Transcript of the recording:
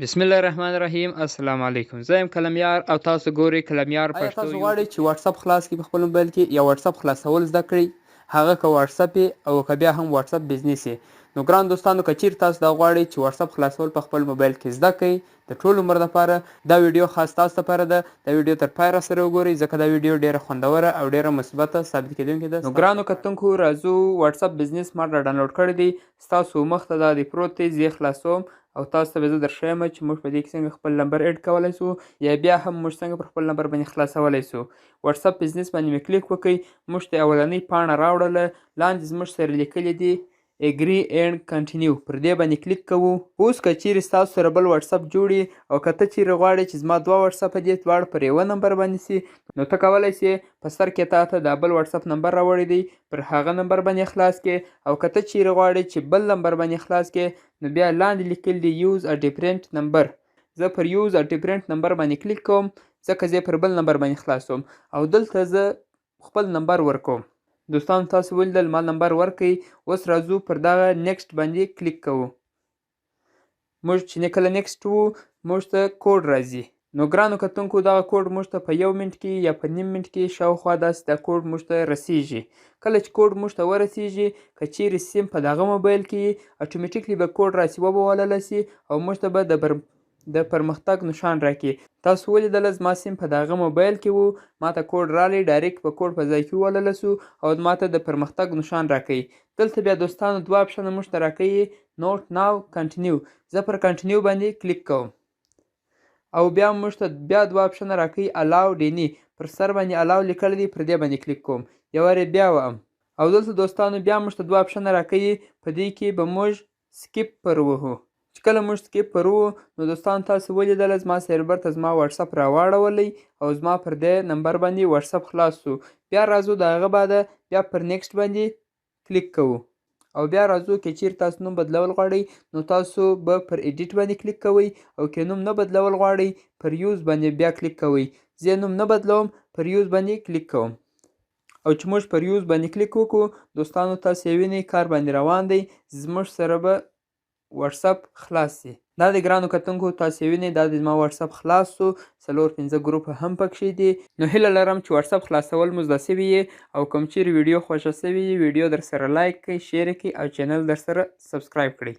بسم الله الرحمن الرحیم. السلام علیکم، زه یم کلمیار او تاسو ګورئ کلمیار آیا پښتو تاسو یوټیوب. غواړئ چې واتساپ خلاص کړئ په خپل موبایل کې یا واتساپ خلاصول زده کړئ، هغه که واتساپ یې او که بیا هم واتساپ بزنس یې؟ نو ګران دوستانو، که چیرې تاسو دا غواړئ چې واتساپ خلاصول په خپل موبایل کې زده کړئ د ټول عمر لپاره، دا ویډیو خاص تاسو لپاره ده. دا ویډیو تر پای را سره وګورئ، ځکه دا ویډیو ډیره خوندوره او ډیره مثبته ثابت کیدونکې ده. نو ګرانو کتونکو، راځو. واتساپ بزنس ما را ډاونلوډ کړی دی، ستاسو مخ ته دا دی پروت دی. زه یې خلاصوم او تاسو ته به زه درښیم چې موږ په دې کې څنګه خپل نمبر add کولای سو یا بیا هم موږ څنګه پر خپل نمبر باندې خلاصولی سو. واتساپ بزنس باندې مې کلیک وکړئ، موږ ته اولنۍ پاڼه راوړله. لاندې زموږ سره لیکلي دي "Agree and continue"، پر دې باندې کلیک کوو. اوس که چیرې ستاسو سره بل واتساپ جوړ او که ته چیرې غواړې چې زما دوه واتساپ دي دواړه پر یوه نمبر باندې سي، نو ته کولی سې په سر کې تا ته دا بل واتساپ نمبر راوړی دی، پر هغه نمبر باندې خلاص کې. او که ته چیرې غواړې چې بل نمبر باندې خلاص کې، نو بیا لاندې لیکل دي "Use a different number". زه پر "Use a different number" باندې کلیک کوم، ځکه زه پر بل نمبر باندې خلاصوم او دلته زه خپل نمبر ورکوم. دوستانو، تاسو ولیدل، ما نمبر ورکړئ. اوس راځو، پر دغه next باندې کلیک کوو. موږ چې کله next وو، موږ ته کوډ راځي. نو ګرانو کتونکو، دغه کوډ موږ ته په یو منټ کې یا په نیم منټ کې شاوخوا داسې دا کوډ موږ ته رسیږي. کله چې کوډ موږ ته ورسیږي، که چیرې سیم په دغه موبایل کې، automatically به کوډ راسي، وبه ولله سي او موږ ته به د پرمختګ نشان راکړي. تاسو ولیدله، زما سیم په دغه موبایل کې وو، ما ته کوډ رالی، direct په کوډ په ځای کې وولله سو او ما ته د پرمختګ نشان راکوي. دلته بیا دوستانو دوه option موږ ته راکوي، "Not now"، "Continue". زه پر continue باندې کلیک کوم او بیا موږ ته بیا دوه option راکوي، "Allow"، "Deny". پر سر باندې "Allow" لیکل دي، پر دې باندې کلیک کوم. یو وارې بیا وم او دلته دوستانو بیا موږ ته دوه option راکوي. په دې کې به موږ skip پر وهو. چې کله موږ skip پر وو، نو دوستان، تاسو ولیدله، زما سرور ته زما واتساپ راواړولی او زما پر دې نمبر باندې واتساپ خلاص سو. بیا راځو، د هغه بعده بیا پر next باندې کلیک کوو او بیا راځو. که چیرې تاسو نوم بدلول غواړئ، نو تاسو به پر edit باندې کلیک کوئ او که نوم نه بدلول غواړئ، پر use باندې بیا کلیک کوئ. زه نوم نه بدلوم، پر use باندې کلیک کوم. او چې موږ پر use باندې کلیک وکړو، دوستانو، تاسو یې وینئ، کار باندې روان دی، زموږ سره به واتساپ خلاص سي. دا د ګرانو کتونکو، تاسو وینئ، دا د زما واتساپ خلاص سو، څلور پنځه ګروپ هم پکښې دي. نو هیله لرم چې واتساپ خلاصول مو زده سوي یې او کوم چیرې ویډیو خوښه سوي یي، ویډیو در سره like کړئ، share کړئ او channel در سره subscribe کړئ.